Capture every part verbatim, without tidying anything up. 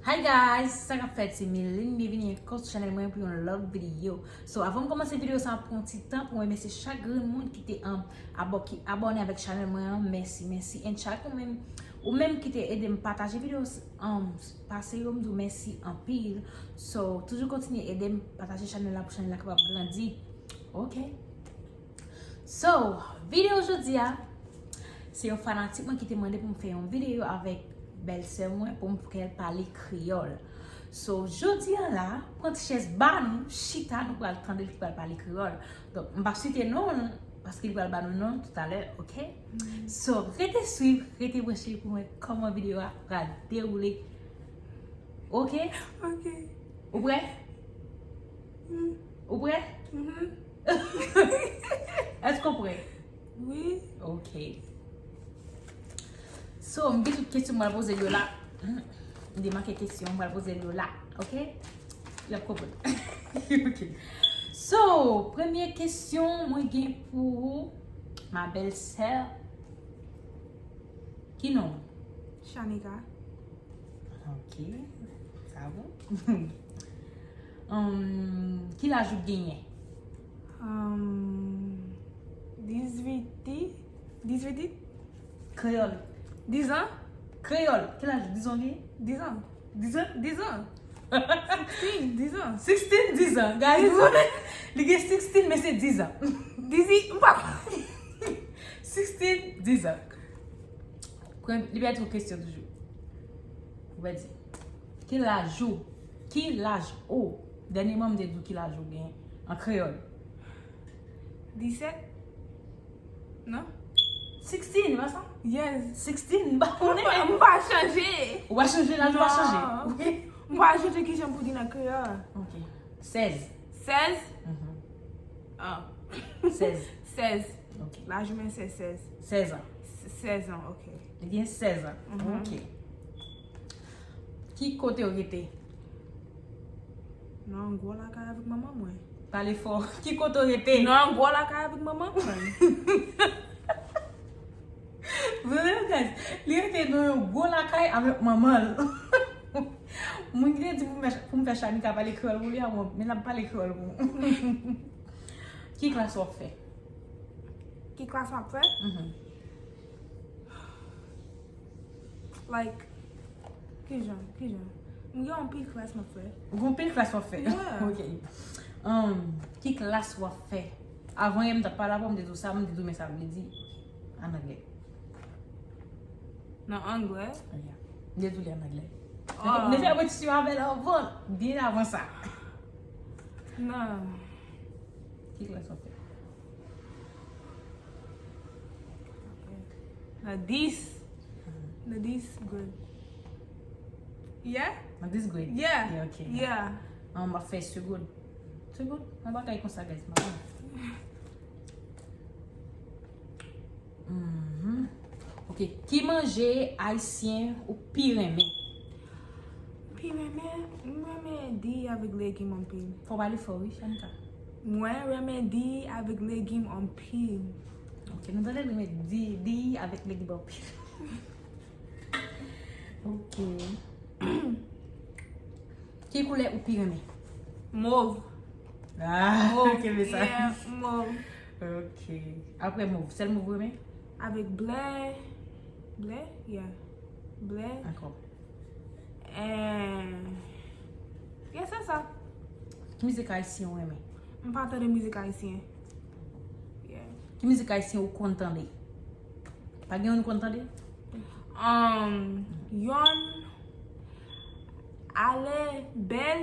Hi guys, sa k ap fèt? Se Miline, byenvini ankò sou chanèl mwen pou yon lòt videyo. So, avan m kòmanse videyo sa, m ap pran yon ti tan pou m remèsye chak grenn moun ki te um, abo- ki abòne avèk chanèl mwen an. Mèsi, mèsi. And chak ou menm, ou menm ki te ede m pataje videyo um, pase yo, m di w mèsi anpil. So, toujou kontinye ede m pataje chanèl la pou chanèl la kapab grandi. Ok. So, videyo jodi a, se yon fanatik mwen ki te mande pou m fè yon videyo avèk bèlsè mwen pou m fè l pale kreyòl. So, jodi a la, pran ti chèz ba nou, chita, nou pral tande l ki pral pale kreyòl. Donk, m p ap site non l, paske li pral ba nou non l toutalè, ok? So, rete swiv, rete branche pou wè kòman videyo a pral dewoule. Ok? Ok. Ou prè? Ou prè? Èske w prè? Wi. Ok. So, m gen tout kesyon m pral poze l yo la. M demake kesyon m pral poze l yo la. Ok? Y ap konprann. Ok. So, premye kesyon mwen gen pou ou, ma belle-sœur. Ki non? Shanika. Ok, sa bon. Hum, ki laj ou genyen? Um, dizwit, dizwit? Kreyòl. Dizan? Kreyòl. Ki laj ou? Dizan ou genyen? Dizan. Dizan? Dizan. Sixteen, dizan. Sixteen, dizan. Guys, li gen sixteen, men se dizan. Dizwit, m pa. Sixteen, dizan. Premye, li pèdi yon kesyon toujou. Ou pèdi. Ki laj ou? Ki laj ou? Dènyèman, m te di w ki laj ou gen an kreyòl. Disèt? Non? Sixteen, e pa sa? Yes. Sixteen, m pa konnen. M pa chanje. Ou pa chanje, laj ou pa chanje. Non. Ok. M pa chanje kijan pou di nan kreyòl. Ok. Sèz. Sèz? Mhm. Ah. Sèz. Sèz. Ok. Laj mwen se sèz. Sèz an. S- Sèz an, ok. Li gen sèz an. Mhm. Ok. Ki kote w rete? Nan yon gwo lakay avèk manman mwen. Pale fò. Ki kote w rete? Nan yon gwo lakay avèk manman mwen. Vre, guys, li rete nan yon gwo lakay avèk manman l. Moun ki te di pou m fè, pou m fè Shanika pale kreyòl pou li a, bon, men l ap pale kreyòl pou mwen. Ki klas w ap fè? Ki klas m ap fè? Mhm. Like, kijan, kijan? M gen anpil klas m ap fè. Ou gen anpil klas w ap fè? Yeah. Ok. Um, ki klas w ap fè? Avan yè m t ap pale avè w, m te di w sa, m te di w men sa vle di an anglè. Nan anglè? Yeah. M te di w li an anglè. Oh. M te fè repetisyon avè l avan, byen avan sa. Non. Ki klas w ap fè? Nan dis. Nan dis grade. Yeah? Nan dis grade? Yeah. Yeah, ok. Yeah. An, m ap fè segond. Segond? Yon bagay konsa, guys, m ap Mhm. Ok, ki manje ayisyen ou pi renmen? Pi renmen, m renmen diy avèk legim anpil. Fò w pale fò wi, Shanika. Mwen renmen diy avèk legim anpil. Ok, nou tande l renmen diy, diy avèk legim anpil. Ok. Ki koulè ou pi renmen? Mov. Ah, mov, kenbe sa. Yeah, mov. Ok. Apre mov, sèl mov ou renmen? Avèk blè. Blè? Yeah. Blè. Ankò. Eh, yeah, se sa. Ki mizik ayisyen ou renmen? M pa tande mizik ayisyen. Yeah. Ki mizik ayisyen ou konn tande? Pa gen youn ou konn tande? Um, yonn Ale Bèl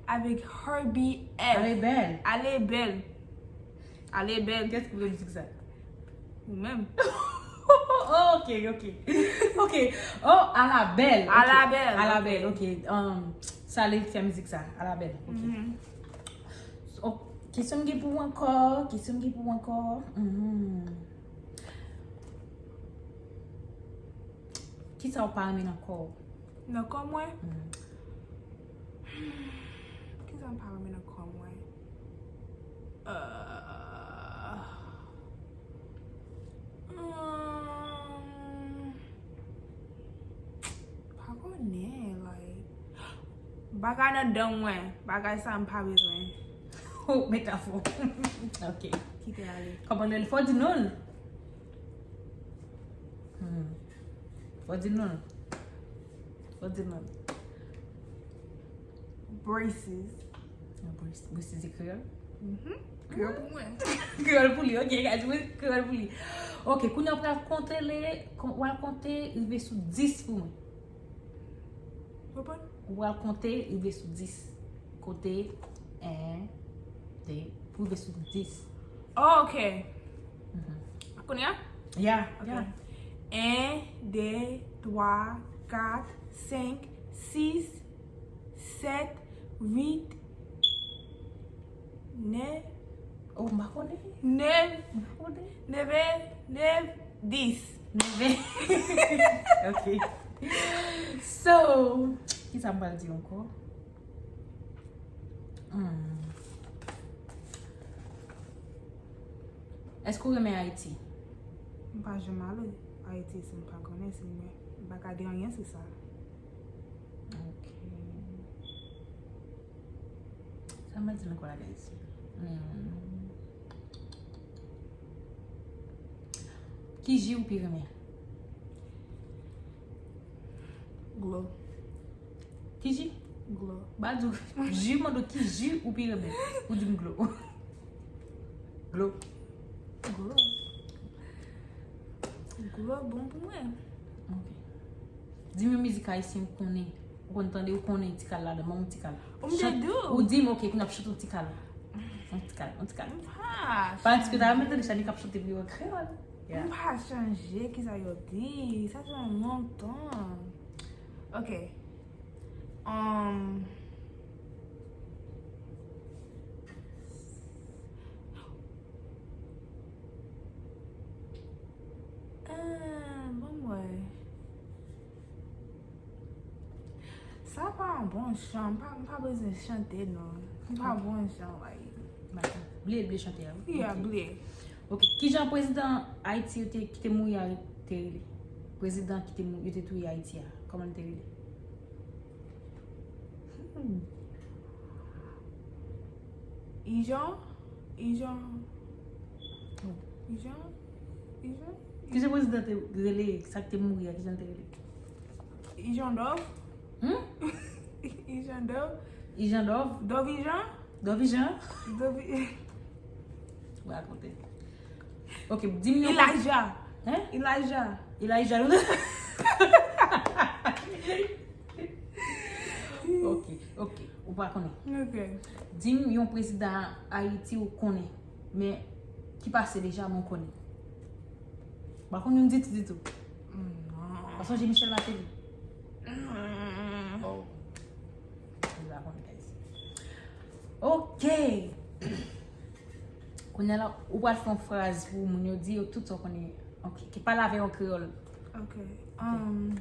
avèk Herbie F. Ale Bèl. Ale Bèl. Ale Bèl. Kiyès ki voye mizik sa? Ou menm. Oh, ok, ok. Ok. Oh, Alabèl. Ok. Alabèl, Alabèl, ok. Ok. Um, sa li fè mizik sa. Alabèl. Ok. Mhm. Oh, kesyon m gen pou ou ankò. Kesyon m gen pou ou ankò. Mhm. Kisa ou pa renmen nan kò w? Nan kò mwen? Mhm. Kisa m pa renmen nan kò mwen? Euh, hmm, pa konnen, like, Bagay nan dan mwen, bagay sa m pa bezwen. Oh, metafò. Ok. Kite ale. Kòman l fò di non l? Hmm. Fò di non l. Fò di non l. Braces. Braces se kreyòl? Mhm. Kreyòl pou mwen. Kreyòl pou li, ok, guys, wi, kreyòl pou li. Ok, kounye a w pral konte le, kon- w al konte rive sou dis pou mwen. Konprann? W al konte rive sou dis. Konte en, de, pou rive sou dis. Oh, ok. Kounye a? Ya, Ok. ya. En, de, twa, kat, senk, sis, sèt, uit, nèf, Oh, m pa konnen. nèf, M pa konnen. neve, nèf, dis. Neve. Ok. So, ki sa m pral di ankò? Hmm. Èske w renmen Ayiti? M pa janm ale Ayiti si m pa konnen, si m pa ka di anyen sou sa. Ok. Sa m ap di ankò la, guys? Hmm. Ki ji ou pi renmen? Glo. Ki ji? Glo. Ba di w, ji, mande w ki ji ou pi renmen. Ou di m glo. Glo. Glo. Glo bon pou mwen. Ok. Di m yon mizik ayisyen ou konnen. Ou konn tande, ou konnen Tikal ladan, ban m yon Tikal. Ou m te di w. Ou di m, ok, kounye a ap chante yon Tikal. Yon Tikal, yon Tikal. M pa Paske ta mete de Chanika ap chante pou yo an kreyòl. Yeah. M pa chanje kisa yo di. Sa se yon lontan. Ok. Um, ah, bon, mwen. Sa pa yon bon chan. M pa, m pa bezwen chante, non. M pa bon chan, like. Bliye, bliye chante a. Yeah, bliye. Ok. Kijan prezidan Ayiti yo te, ki te mouri a te rele? Prezidan ki te mou- yo te touye Ayiti a. Kòman l te rele? Hmm. Ijan? Ijan? Ijan? Ijan? Kijan prezidan te rele? Sa ki te mouri a, kijan l te rele? Ijan Dòv? Hmm? Ijan Dòv? Ijan Dòv? Dòv Ijan? Dòv Ijan? Dòv I- Ou rakonte. Ok, di m yon Elijah. Hein? Elijah. Elijah. Ok, ok. Ou pa konnen. Ok. Di m yon prezidan Ayiti ou konnen, men ki pase deja, men ou konnen. Pa konn youn ditou, ditou. Non. Ou sonje Michel Martelly? Mm. Oh. Ou pa konnen, guys. Ok. Kounye a la, ou pral fè yon fraz pou moun yo di yo tout sa w konnen. Ok, ki pale avè yo an kreyòl. Ok. Um,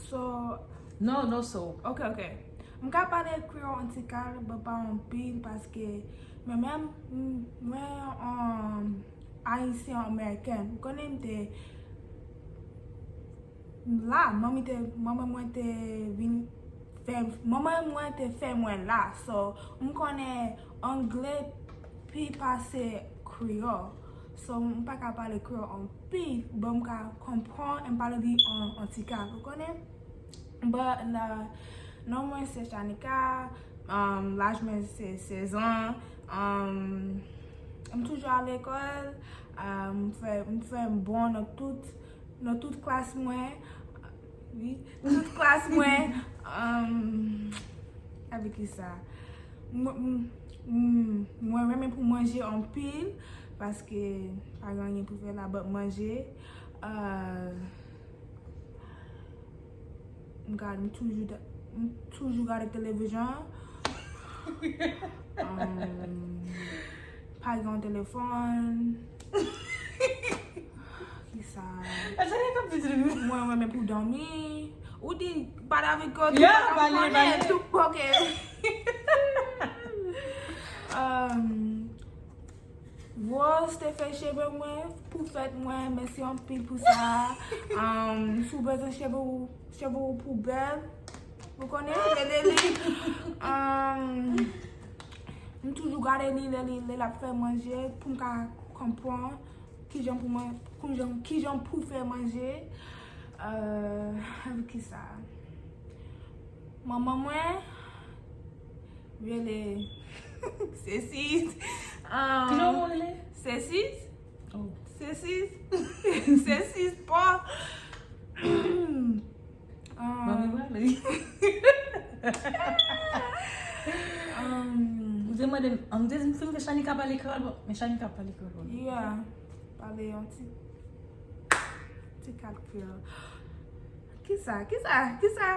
so, No, no, so. Ok, ok. M ka pale kreyòl an ti kal, but pa anpil, paske mwen menm, m- mwen, um, ayisyen amerikèn. Ou konnen m te la, manmi te, manman mwen te vin fè, manman mwen te fè mwen la. So, m konnen anglè pi pase kreyòl. So, m pa ka pale kreyòl anpil, but m ka konprann e m pale li an, an ti kal, ou konnen? But, na, non mwen se Shanika, um, laj mwen se sèz an, um, m toujou al lekòl, um, m fè, m fè bon nan tout, nan tout klas mwen, wi, tout klas mwen, um, avèk ki sa? M- m- m- mwen renmen pou manje anpil, paske pa gen anyen pou fè la, but manje, uh, m gade, m toujou, m toujou gade televizyon. Um, pa gen telefòn. Kisa? Acha gen kap di televizyon. Mwen, mwen, men pou dòmi. Ou di, pale avèk yo, Yeah, pale, pale. Tout poke. Um, Rose te fè cheve mwen pou fèt mwen, mèsi anpil pou sa. Um, si w bezwen cheve w, cheve w pou bèl, Ou konnen, rele li. Um, m toujou gade li lè li lè l ap fè manje pou m ka konprann kijan pou mwen, kijan, kijan pou fè manje. Euh, avèk kisa? Manman mwen rele Sesis. Um, kijan ou rele? Sesis. Oh. Sesis. Sesis pa. Mami pale. Ou te mande m, m te di m fin fè Shanika pale kreyòl, bon, men Shanika pale kreyòl bon. Yeah, pale yon ti, ti kat kreyòl. Kisa, kisa, kisa,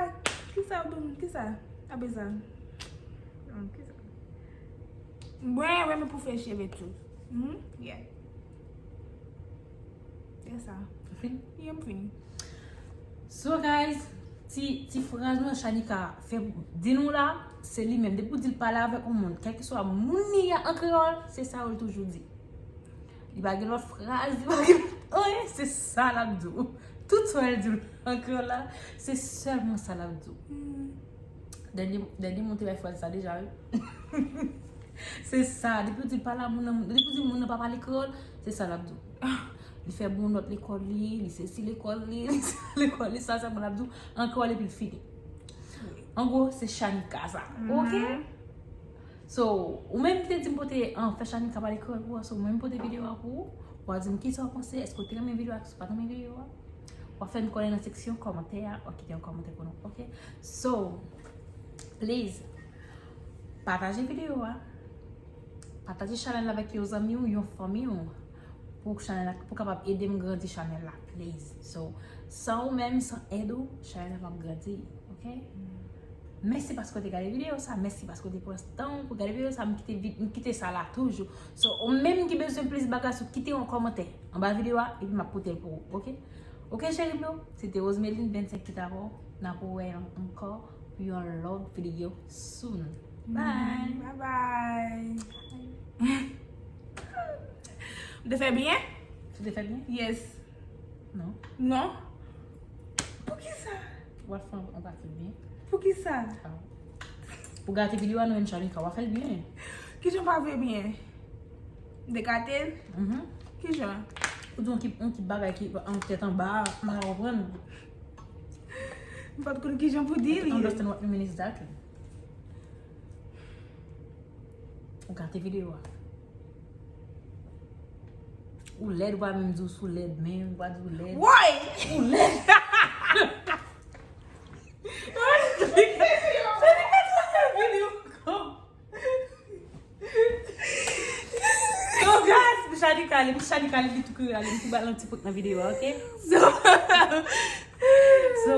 kisa, bon, kisa? Apre sa. Hmm, kisa? Mwen renmen pou fè cheve tou. Mhm, yeah. Se sa. Ou fini? Yeah, m fini. So guys, ti, ti fraz mwen Shanika fè di nou la, se li menm. Depi w di l pale avèk yon moun, kèlkeswa moun li ye an kreyòl, se sa yo l toujou di. Li pa gen lòt fraz, li pa gen anyen, se sa l ap di w. Tout sa l di w an kreyòl la, se sèlman sa l ap di w. Dènye, dènye moun te bay fraz sa deja, wi. Se sa, depi w di l pa la, moun nan, depi w di moun nan pa pale kreyòl, se sa l ap di w. Li fè bon nòt lekòl li, li sesi lekòl li, li sa lekòl li, sa sèlman l ap di w, an kreyòl epi l fini. An gwo, se Shanika sa, oke? So, ou menm ki te di m pote, an, fè Shanika pale kreyòl pou ou, so, ou menm pote videyo a pou ou, w a di m kisa w panse, èske w te renmen videyo a, èske w pa t renmen videyo a? W a fè n konnen nan seksyon kòmantè a, w a kite yon kòmantè pou nou, oke? So, please, pataje videyo a, pataje chanèl la avèk yon zanmi w, yon fanmi w, pou chanèl la, pou kapab ede m grandi chanèl la, please. So, san ou menm, san èd ou, chanèl la p ap grandi, oke? Mèsi paske w te gade videyo sa, mèsi paske w te pran tan w pou gade videyo sa, m kite, vi- m kite sa la toujou. So, ou menm ki bezwen plis bagay, so kite yon kòmantè anba videyo a, epi m ap pote l pou ou, oke? Oke, cheri m yo, se te Rosemeline vennsenk ki t avè w, n ap wè ankò pou yon lòt videyo soon. Bye! Bye bye! M te fè byen? Ou te fè byen? Yes. Non. Non? Poukisa? W ap fè yon pati byen. Poukisa? Ah. Pou gate videyo a, nou menm Shanika, w ap fè l byen. Kijan pa vle byen? M te gate l? Mhm. Kijan? Ou di yon ki, yon ki bagay ki an tèt anba, m pa ka konprann. M pa t konn kijan pou di li. Understand what you mean exactly. Ou gate videyo a. Ou lèd, ou pa menm di w si w lèd, men ou pa di w lèd. Woy! Ou lèd! So, guys, Shanika, li, Shanika, li, li tou kri, li tou ba l yon ti prank nan videyo a, oke? So, so,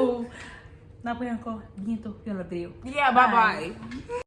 n ap wè ankò byento pou yon lòt videyo. Yeah, bye bye.